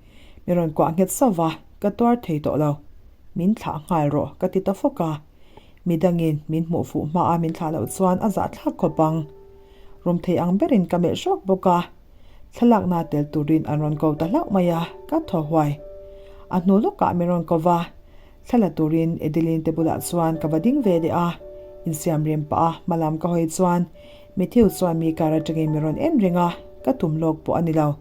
Mi rawn kuah nghet sauh va, ka tuar thei tawh lo. Min thlah nghal rawh ka ti ta fawk a. Midangin min hmuh fuh hma a min thlah loh chuan a zahthlak khawp ang. Rum thei ang berin ka melh hrawk bawk a. Thlalakna tel turin an rawn ko ta hlauh mai a, ka thaw huai. A hnu lawkah min rawn ko va, Thla la turin Adeline te bulah chuan ka va ding ve leh a, insiam rem pah a hmalam ka hawi chuan Matthew chuan mi kar atangin min rawn en reng a, ka tum lawk pawh a ni lo.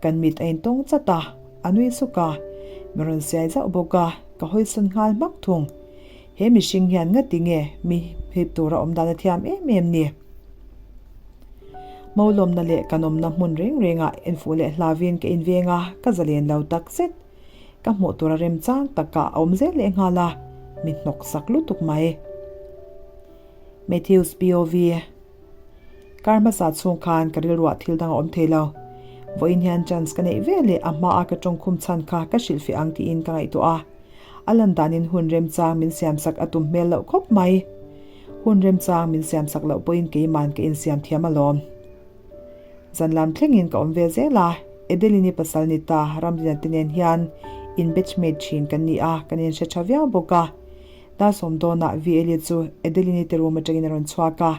Kan mit a intawng chat a, a nui suk a, min rawn siai zauh bawk a, ka hawi sawn nghal hmak thung. He mihring hian ngati nge mi hip tura awm dan a thiam em em ni? Maulawmna leh kan awmna hmun reng rengah enfuh leh hlavin ka inveng a, ka zalen lo takzet. Ka hmuh tur a remchang takah a awm zel leh nghal a, mi hnawk sak lutuk mai. Matthews POV Kar hmasa chhung khan ka rilruah thil dang a awm thei lo. Vawiin hian chance ka neih ve leh a hmaa ka tawngkhum chhan kha ka hrilhfiah ang tiin ka ngaihtuah a. A lan danin hun remchang min siamsak a tum hmel loh khawp mai. Hun remchang min siamsak loh pawhin keiman ka insiam thiam alawm. Zan lam thlengin ka awm ve zel a, Adeline-i pasal ni ta Ramdina te nen hian in batchmate thin kan ni a, kan inhre tha viau bawk a. Dasawm dawnah VLi chu Adeline-i te room atangin a rawn chhuak a,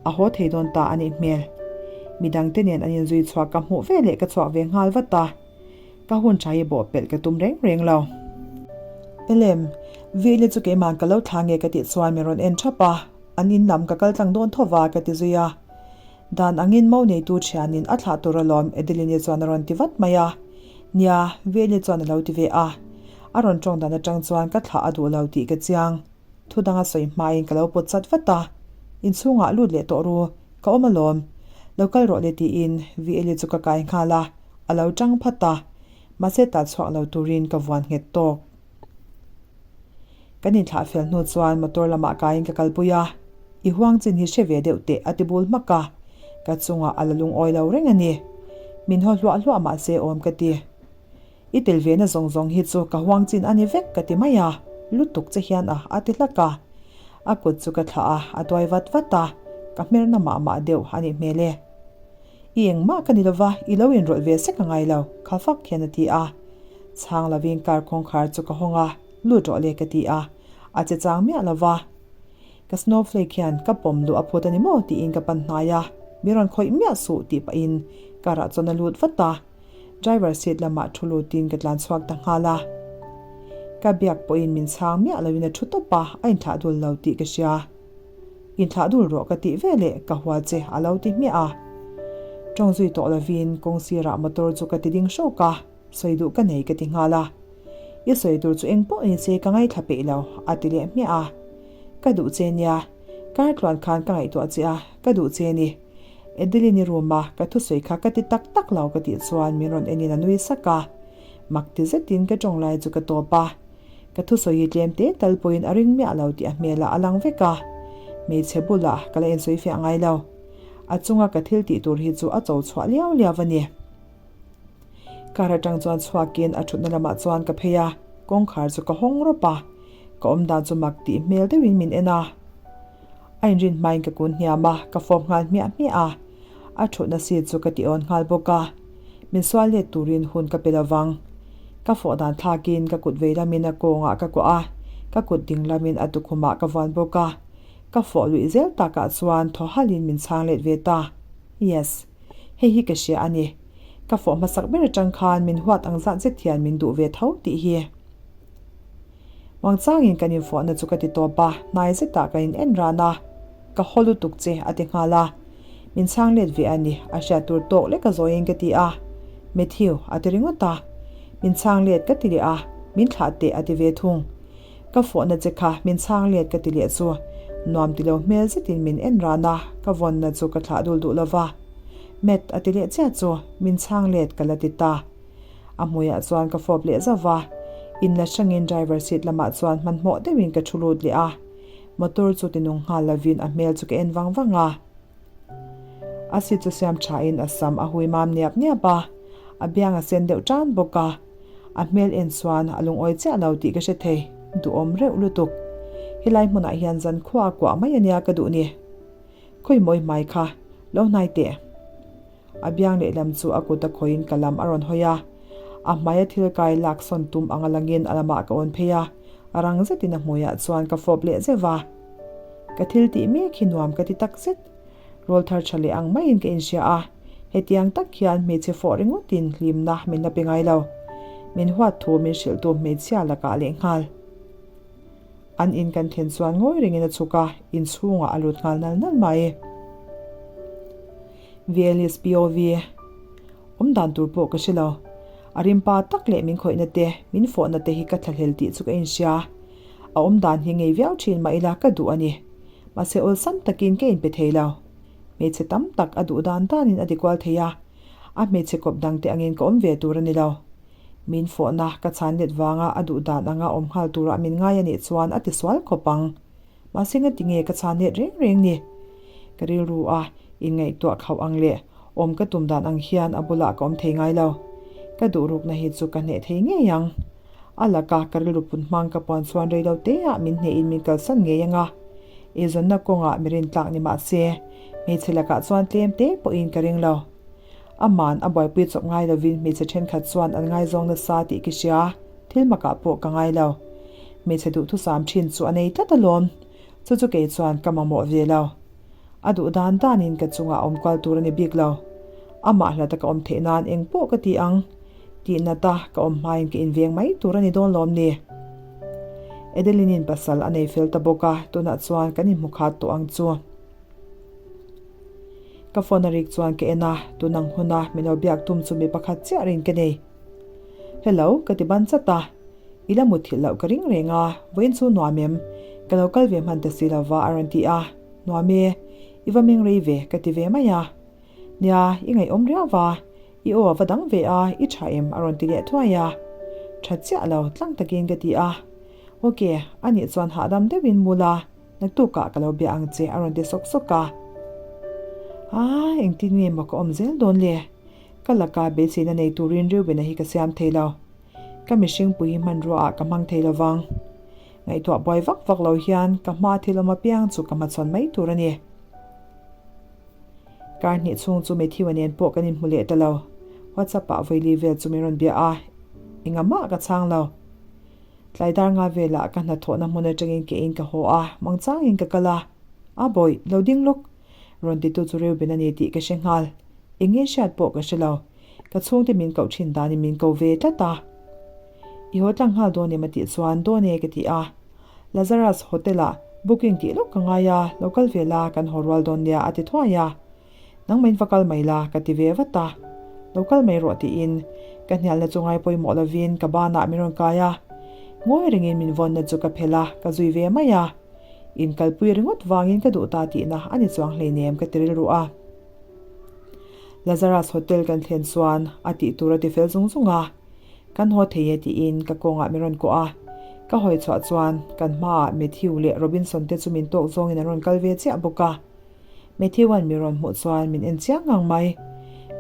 a haw thei dawn ta a nih hmel. Midangte nen an inzui chhuak ka hmuh veleh ka chhuak ve nghal vat a. Ka hun tha hi bawhpelh ka tum reng reng lo. Elem, Vili chu keima'n ka lo thla nge ka tih chuan min rawn en thap a, an in lam ka kal tlang dawn tho va ka ti zui a. Dan angin mo neitu thianin a thlah tur alawm Adeline chuan a rawn ti vat mai a. Nia, Vili chuan a lo ti ve a. A rawn tawng dan atang chuan ka thlah a duh lo tih ka chiang. Thu dang a sawi hmain ka lo pawt chat vat a. Inchhungah lut leh tawh ru, ka awm alawm. Lo kal rawh le tiin Vili chu ka kai nghal a. A lo tang phat a, mahse tah chhuak lo turin ka vuan nghet tawk. Kan inthlah fel hnu chuan motor lamah kaiin ka kalpui a, I huang chin hi hre ve deuh teh a ti bul hmak a, ka chungah a la lungawi lo reng a ni. Min haw hluah hluah mahse awm ka ti. I tel ve na zawng zawng hi chu ka huang chin a ni vek ka ti mai a, lutuk che hian a a ti hlak a. A kut chu ka thlah a, a tuai vat vat a, ka hmerna mah mah deuh a nih hmel e. I engmah ka ni lova, i lo inrawlh ve sek a ngai lo, kha fak hian a ti a. Chhang lovin car kawngkhar chu ka hawng a, lut rawh le ka ti a. A che chang miah lova. Ka snowflake hian ka pawm luh a phut a ni maw tiin ka pan hnai a, mi rawn khawih miah suh tih pahin car ah chuan a lut vat a. Driver seat lamah thu lutin ka tlan chhuak ta nghal a. Ka biak pawhin min chhang miah loin a thu tawp a, a inthlah dul lo tih ka hria. Inthlah dul rawh ka tih ve leh ka hua che a lo ti hmiah a. Tawng zui tawh lovin kawng sirah motor chu ka ti ding hrawk a, sawi duh ka nei ka ti nghal a. I sawi tur chu eng pawh ni se ka ngaithla peih lo a ti leh hmiah a. Ka duh che nia, kar tluan khan ka ngaihtuah che a, ka duh che ni. Adeline-i room-a ka thusawi kha ka ti tak tak lo ka tih chuan min rawn enin a nui sak a. Mak ti zetin ka tawng lai chu ka tawp a. Ka thusawi hi tlem te tal pawhin a ring miah lo tih a hmelah a lang vek a, hmeichhe bulah ka la insawi fiah ngai lo. A chunga ka thil tih tur hi chu a cho chhuah liau liau a ni. Car atang chuan chhuakin a thutna lamah chuan ka phei a, kawngkhar chu ka hawng rawp a, ka awmdan chu mak tih hmel deuhin min en a. A inrin hmain ka kun hniam a, ka fawp nghal hmiah hmiah a. A thutna seat chu ka ti awn nghal bawk a, min sual let turin hun ka pe lo vang. Ka fawh dan thlakin ka kut vei lamin a kawngah ka kuah a, ka kut ding lamin a tukhumah ka vuan bawk a. Ka fawh luih zel takah chuan thaw halin min chhang let ve ta. Yes. Hei hi ka hria a ni. Ka fawh hmasak ber atang khan min huat ang zat zet hian min duh ve tho tih hi. Muangchangin kan infawhna chu ka ti tawp a, hnai zetah kan in en ran a, Ka haw lutuk che a ti nghal a. Min chhang let ve a ni, a hriat tur tawk lek a zawiin ka ti a. Matthew a ti ringawt a. Min chhang let ka ti leh a, min thlah teh a ti ve thung. Ka fawhna che kha min chhang let ka ti leh chu nuam ti lo hmel zetin min en ran a, ka vawnna chu ka thlah dul duh lova. Matt a ti leh chiah chu min chhang let ka la ti ta. A hmuiah chuan ka fawp leh zauh va, in la hrangin driver seat lamah chuan hmanhmawh deuhin ka thu lut leh a. Motor chu tinung nghal lovin a hmel chu ka en vang vang a. A seat chu siam thain a sam a hui mam niap niap a, a biang a sen deuh tan bawk a. A hmel en chuan a lungawi chiah lo tih ka hre thei, duhawm reuh lutuk. Helai hmunah hian zankhua a kuah mai ania ka duh ni. Khawi mawi hmai kha, lo hnai teh. A biang lehlam chu a kut a khawiin ka lam a rawn hawi a. A hmaia thil kai lak sawn tum anga langin a lamah ka awn phei a, a rang zetin a hmuiah chuan ka fawp leh zeuh va. Ka thil tih mek hi nuam ka ti tak zet. Rawl thar tha leh ang maiin ka inhria a, hetiang tak hian hmeichhe fawh ringawtin hlimna min la pe ngai lo. Min huat thu min hrilhtu hmeichhia lakah lehnghal. An in kan thlen chuan ngawi rengin a chhuk a, inchhungah a lut nghal nal nal mai. VLS POV Awm dan tur pawh ka hre lo. A rimpa tak leh min khawihna te, min fawhna te hi ka thlahlel tih chu ka inhria. A awm dan hi ngei viau thin mah ila ka duh a ni. Mahse awlsam takin ka inpe thei lo. Hmeichhe tam tak a duh dan danin a ti kual thei a, a hmeichhe kawp dangte angin ka awm ve tur a ni lo. Min fawhna ka chhan let vanga a duh dan anga awm nghal turah min ngai a nih chuan a ti sual khawp ang. Mahse ngati nge ka chhan let reng reng ni? Ka rilru a inngaihtuah khauh ang leh awm ka tum dan ang hian a bulah ka awm thei ngai lo. Ka duh rukna hi chu ka hneh thei ngei ang. A laka ka rilru pun hmang ka puan chuan rei lo teah min hnehin min kalsan ngei ang a. Eizawnna kawngah mi rintlak ni mah se, hmeichhe lakah chuan tlem te pawhin ka ring lo. Aman a buaipui chawp ngai lovin hmeichhe thenkhat chuan an ngaizawng nasa tih ka hria. Thil makah pawh ka ngai lo. Hmeichhe duhthusam thin chu a nei tlat alawm. Chu chu kei chuan ka mamawh ve lo. A duh dan danin ka chungah awm kual tur a ni bik lo. Amah hlata ka awm theih nan eng pawh ka ti ang. Tih nata ka awm hmain ka inveng mai tur a ni dawn lawm ni? Adeline-in pasal a nei fel ta bawk a, tunah chuan kan inhmu khat tawh ang chu. Ka phone a rik chuan ka en a, tun ang huna min lo biak tum chu mi pakhat chiah rin ka nei. Hello, ka ti ban chat a. I la mutthilh loh ka ring reng a, vawiin chu nuam em? Ka lo kal ve hman ta si lova a rawn ti a. Nuam e, i va meng rei ve, ka ti ve mai a. Nia, i ngaihawm riau va, i aw a va dang ve a, i tha em? a rawn ti leh thuai a. Tha chiah lo, tlang takin ka ti a. Ok, anih chuan hahdam deuhin mu la, naktukah ka lo bia ang che, a rawn ti sawk sawk a. Aa, engtin nge maw ka awm zel dawn le? Ka laka beiseina nei turin Reuben-a hi ka siam thei lo. Ka mihring pui hi hmanrua ah ka hmang thei lovang. Ngaihtuah buai vak vak lo hian ka hma thil awm apiang chu ka hmachhawn mai tur a ni. Kar hnih chhung chu Matthew-a nen pawh kan inhmu leh ta lo. WhatsApp ah vawi vel chu min rawn bia a, engahmah ka chhang lo. Tlai dar nga velah ka hnathawhna hmun atangin ke in ka haw a, mangchangin ka kal a. A bawih, lo ding lawk! Rawn titu chu Reuben a ni tih ka hre nghal. Eng nge hriat pawh ka hre lo. Ka chhungte min koh thin danin min ko ve tlat a. I haw tlang nghal dawn em a tih chuan dawn e ka ti a. Lazarus Hotel ah booking tih lawk ka ngai a, lo kal ve la kan haw rual dawn nia a ti thuai a. Nangmahin va kal mai la ka ti ve vat a. Lo kal mai rawh tiin ka hnialna chu ngai pawimawh lovin ka banah min rawn kai a. Ngawi rengin min vawnna chu ka phelh a, ka zui ve mai a. Inkalpui ringawt vangin ka duh ta tihna a ni chuang hleinem ka ti rilru a. Lazarus Hotel kan thlen chuan a tih tur a ti fel zung zung a, Kan haw thei e tiin ka kawngah min rawn kuah a. Ka hawi chhuah chuan kan hmaah Matthew leh Robinson te chu min tawk zawngin an rawn kal ve chiah bawk a. Matthew-a'n min rawn hmuh chuan min en chiang ngang mai.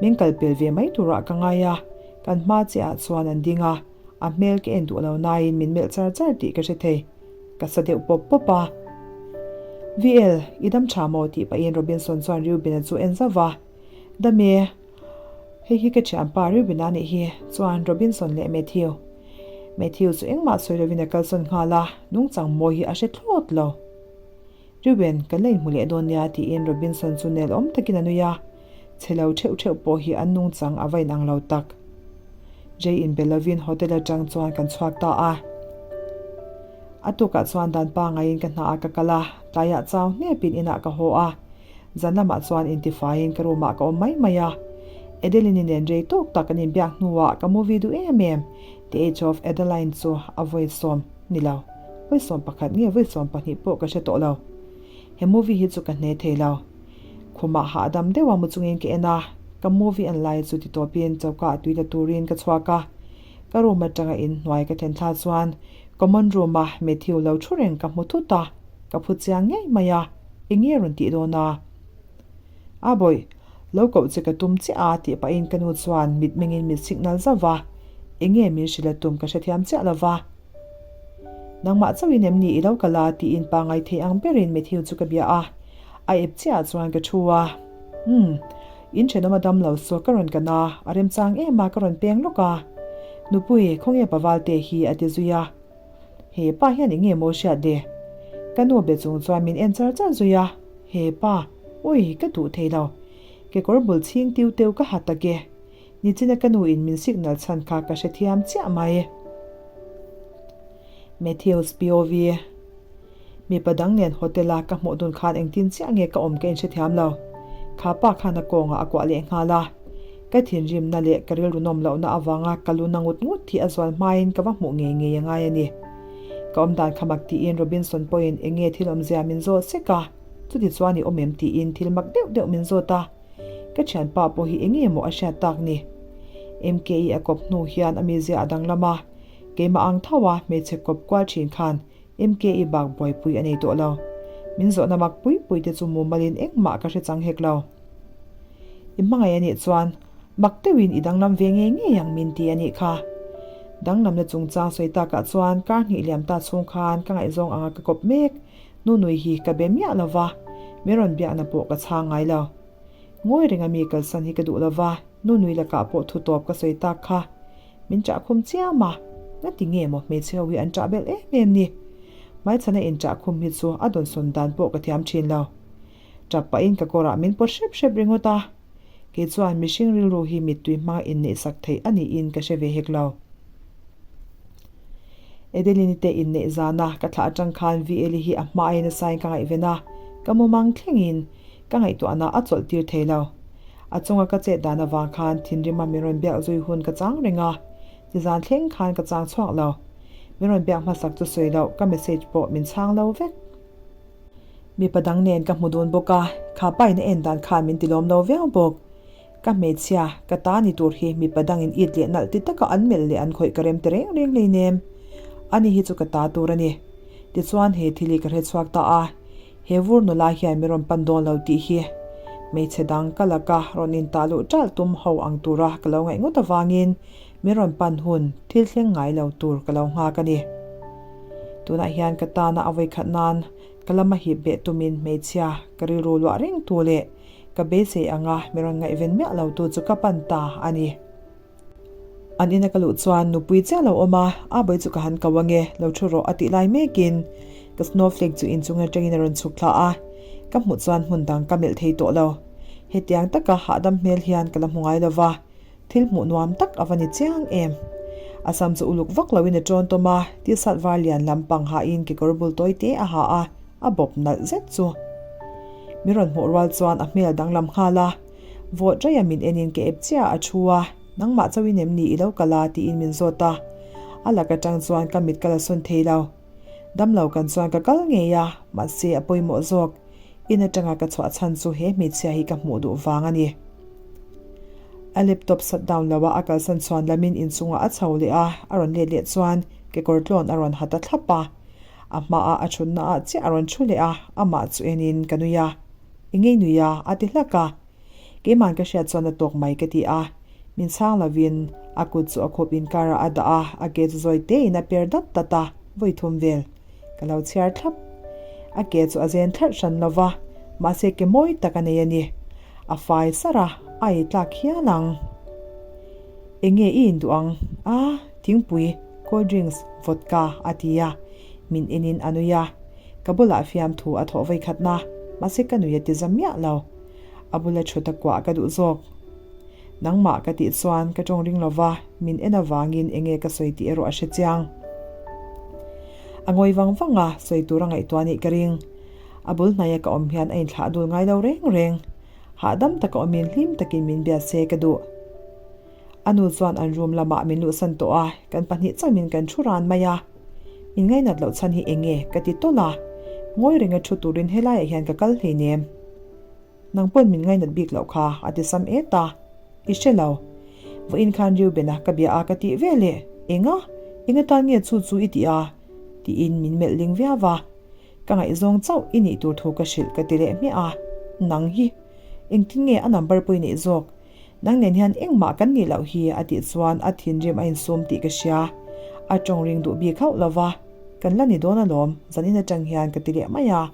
Min kal pel ve mai turah ka ngai a, kan hma chiahah chuan an ding a, a hmel ka en duh lo nain min melh char char tih ka hre thei. Ka sa deuh pawp pawp a. VL, i dam tha maw? tih pahin Robinson chuan Reuben-a chu en zauh va. Dam e, hei hi ka thianpa Reuben-a nih hi, chuan Robinson leh Matthew. Matthew chu engmah sawi lovin a kalsawn nghal a, nungchang mawi hi a hre thlawt lo. Reuben, kan la inhmu leh dawn nia, tiin Robinson chu nel awm takin a nui a. Chhe lo theuh theuh pawh hi an nungchang a va inang lo tak. Jay inbe lovin hotel atang chuan kan chhuak ta a. A tukah chuan dan pangaiin ka hnaah ka kal a, tlaiah chau hnepin inah ka haw a. Zan lamah chuan intifaiin ka room ah ka awm mai mai a. Adeline-i nen rei tawk tak an inbiak hnuah ka movie duh em em, The Age of Adaline chu a vawisawm ni lo. Vawisawm pakhat nge vawisawm pahnih pawh ka hre tawh lo. He movie hi chu ka hne thei lo. Khumah hahdam deuha mu chungin ka en a, ka movie en lai chu titawpin choka ah tui la turin ka chhuak a. Ka room atanga inhnuai ka thlen thla chuan common room a Matthew lo thu reng ka hmu thut a, ka phu chiang ngei mai a, enge rawn tih dawn a? A bawih, lo koh che ka tum chiah a tih pahin ka nu chuan mitmengin mit signal zauh va, enge min hrilh a tum ka hrethiam chiah lo va. Nangmah chauhin em ni i lo kal a? tiin pangngai thei ang berin Matthew chu ka bia a. A ep chiahah chuan ka thu a. Umm, in thenawm a dam lo saw ka rawn kan a, a remchang em a ka rawn peng lawk a. Nupui, khawnge Pavalte hi? a ti zui a. He pa hian eng nge maw hriat le? Ka nu be chung chuan min en char char zui a. He pa, ui, ka duh thei lo. Kekawr bul chhing tiu teu ka ha tak e. Nichina ka nu in min signal chhan kha ka hrethiam chiah mai. Matthews POV Mipa dang nen hotel a ka hmuh dun khan engtin chiah nge ka awm ka inhrethiam lo. Kha pa khan a kawngah a kuah leh nghal a. Ka thinrimna leh ka rilru nawm lohna avanga ka lu na ngut ngut hi a zual hmain ka va hmuh ngei ngei a ngai a ni. Ka awm dan kha mak tiin Robinson pawhin eng nge thil awmzia min zawt sek a, chuti chuan i awm em tiin thil mak deuh deuh min zawt a. Ka thianpa pawh hi eng nge maw a hriat tak ni? MKE a kawp hnu hian a mizia a danglam a, keimah ang tho a hmeichhe kawp kual thin khan MKE bak buaipui a nei tawh lo. Min zawhna mak pui pui te chu mumalin engmah ka hre chang hek lo. I hmangaih a nih chuan mak deuhin i danglam ve ngei ngei ang min ti a nih kha. Danglamna chungchang sawi takah chuan kar hnih liam ta chhung khan ka ngaihzawng anga ka kawp mek. Nunui hi ka be miah lo va, min rawn biakna pawh ka chhang ngai lo. Ngawi renga mi kalsan hi ka duh lo va, Nunui lakah pawh thu tawp ka sawi tak kha. Min ṭah khum chiam a, ngati nge maw hmeichhe ho hi an ṭah belh em em ni? Hmaichhana inṭah khum hi chu a dawnsawn dan pawh ka thiam ṭhin lo. Ṭap pahin ka kawrah min pawt hrep hrep ringawt a. Kei chuan mihring rilru hi mittui hmanga inneihsak theih a niin ka hre ve hek lo. Adeline-i te inneih zana ka thlah atang khan VL-i hi a hma aiin asain ka ngaihven a, ka mumang thlengin ka ngaihtuahna a chawlh tir thei lo. A chunga ka chet dan avang khan thinrima min rawn biak zui hun ka chang reng a, nizan thleng khan ka chang chhuak lo. Min rawn biak hmasak chu sawi loh, ka message pawh min chhang lo vek. Mipa dang nen ka hmu dun bawk a, kha pa in a en dan khan min ti lawm lo viau bawk. Ka hmeichhia, ka ta ni tur hi mipa dang in it leh nalh ti taka an melh leh an khawih ka rem ti reng reng hleinem. Ani hi chu ka ta tur a ni. Tichuan he thil hi ka hre chhuak ta a, he vur nula hian min rawn pan dawn lo tih hi hmeichhe dang ka laka rawn intah luh ṭalh tum ho ang tura ka lo ngaih ngawt avangin Min rawn pan hun thil thleng ngai lo tur ka lo nghak a ni. Tunah hian ka tana a vawikhat nan ka lama hip beh tumin hmeichhia ka rilru luah reng tu leh ka beisei anga min rawn ngaihven miah lo tu chu ka pan ta a ni. An ina ka luh chuan nupui chiah lo awm a, a bawi chu ka han ko ange, lo thu rawh a tih lai mekin ka snowflake chu inchung atangin a rawn chhuk thla a, ka hmuh chuan hmun dang ka melh thei tawh lo. Hetiang taka hahdam hmel hian ka la hmu ngai lo va. Thil hmuh nuam tak a va ni chiang em? A sam chu uluk vak loin a ṭawn tawm a, t-shirt var lian lam pang hain kekawr bul tawi te a ha a, a bawp nalh zet chu. Min rawn hmuh rual chuan a hmel danglam nghal a, vawt raia min enin ka ep chiah a thu a, nangmah chauhin em ni i lo kal a tiin min zawt a, a lak aṭang chuan ka mit ka la sawn thei lo. Damlo kan chuan ka kal ngei a, mahse a pawimawh zawk. In atanga ka chhuah chhan chu he hmeichhia hi ka hmuh duh vang a ni. A laptop shut down lo a, a kalsan chhuan lamin inchungah a chho leh a, a rawn let leh chuan kekawr tlawn a rawn ha ta thlap a. A hmaah a thutna ah chiah a rawn thu leh a, amah chu enin ka nui a. I ngei nui a, a ti hlak a. Keiman ka hriat chuan a tawk mai ka ti a. Min chhang lovin a kut chu a khup inkarah a dah a, a ke chu zawi tein a per dat dat a, vawi thum vel. Ka lo chhiar thlap. A ke chu a zen thlarh hran lo va, mahse ke mawi tak a nei a ni. A fai sar a, a ei tlak hial ang. Enge i induh ang? A, thingpui, cold drinks, vodka, a ti a. Min enin a nui a. Ka bulah fiamthu a thawh vawikhatna, mahse ka nui a ti za miah lo. A bula thut a kuah ka duh zawk. Nangmah ka tih chuan ka tawng ring lova, min en avangin enge ka sawi tih erawh a hre chiang. A ngawi vang vang a, sawi tur a ngaihtuah nih ka ring. A bul hnaia ka awm hian a inthlah dul ngai lo reng reng. Hahdam taka awmin hlim takin min bia se ka duh. A nu chuan an room lamah min luhsan tawh a, kan pahnih chauhin kan thu ran mai a. Min ngainat loh chhan hi enge ka ti tawlh a, ngawi renga thu turin helaiah hian ka kal hleinem. Nang pawn min ngainat bik loh kha, a ti sam et a. I hre lo. Vawiin khan Reuben-a ka bia a ka tih ve leh, Enga? Enga tan nge chu chu i tih a? tiin min melh ling viau a. Ka ngaihzawng chauh i nih tur thu ka hrilh ka ti leh hmiah a. Nang hi. Engtin nge a number pawh i neih zawk? Nang nen hian engmah kan nih loh hi a tih chuan a thinrim a insum tih ka hria. A tawng ring duh bik hauh lo va. Kan la ni dawn alawm, zanin atang hian ka ti leh mai a.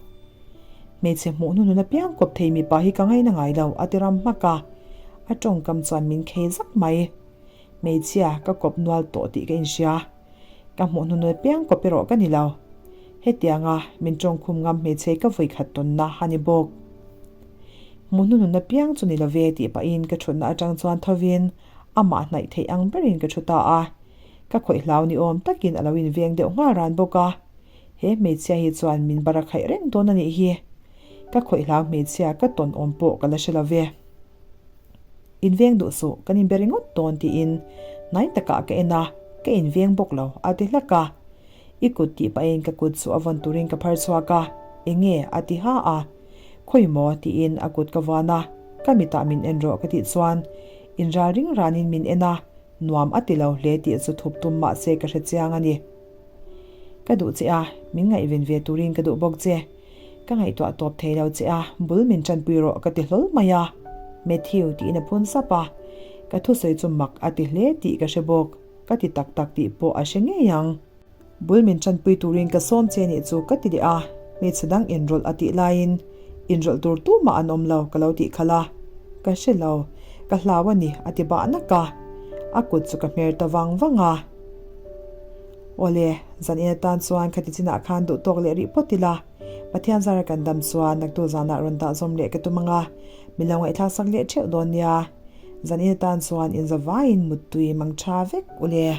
Hmeichhe hmuh hnuhnun apiang kawp thei mipa hi ka ngaina ngai lo, a ti ram hmak a. A tawngkam chuan min khei zak mai. Hmeichhia, ka kawp nual tawh tih ka inhria. Ka hmuh hnuhnun apiang kawp erawh ka ni lo. Hetianga min tawngkhum ngam hmeichhe ka vawikhat tawnna a ni bawk. Hmuh hnuhnun apiang chu ni lo ve tih pahin ka thutna atang chuan thovin amah hnaih theih ang berin ka thu ta a. Ka khawih hlau ni awm takin a lo inveng deuh nghal ran bawk a. He hmeichhia hi chuan min bar a khaih reng dawn a nih hi. Ka khawih hlau hmeichhia ka tawn awm pawh ka la hre lo ve. Inveng duh suh, kan inbe ringawt dawn tiin hnai takah ka en a, ka inveng bawk lo a ti hlak a. I kut tih pahin ka kut chu a vawn turin ka phar chhuak a, enge a ti ha a. Khawi maw tiin a kut ka vuan a, ka mitah min en rawh ka tih chuan inral ring ranin min en a, nuam a ti lo hle tih chu thup tum mahse ka hre chiang a ni. Ka duh che a, min ngaihven ve turin ka duh bawk che. Ka ngaihtuah tawp thei lo che a, bul min tanpui rawh ka ti hlawl mai a. Matthew tiin a phun sap a, ka thusawi chu mak a ti hle tih ka hre bawk, ka ti tak tak tih pawh a hre ngei ang. Bul min tanpui turin ka sawm che nih chu ka ti leh a, hmeichhe dang inrawlh a tih laiin inrawlh tur tumah an awm lo ka lo tih khalh a, ka hre lo, ka hlau a ni a ti bah nak a, a kut chu ka hmer ta vang vang a. Awle, zan in atan chuan khati chinah khan duh tawk leh rih phawt ila. Pathian zara kan dam chuan naktu zanah rawn dah zawm leh ka tum ang a, min lo ngaihthlak sak leh theuh dawn nia. Zanin atan chuan inzavaiin muttui mang tha vek ule.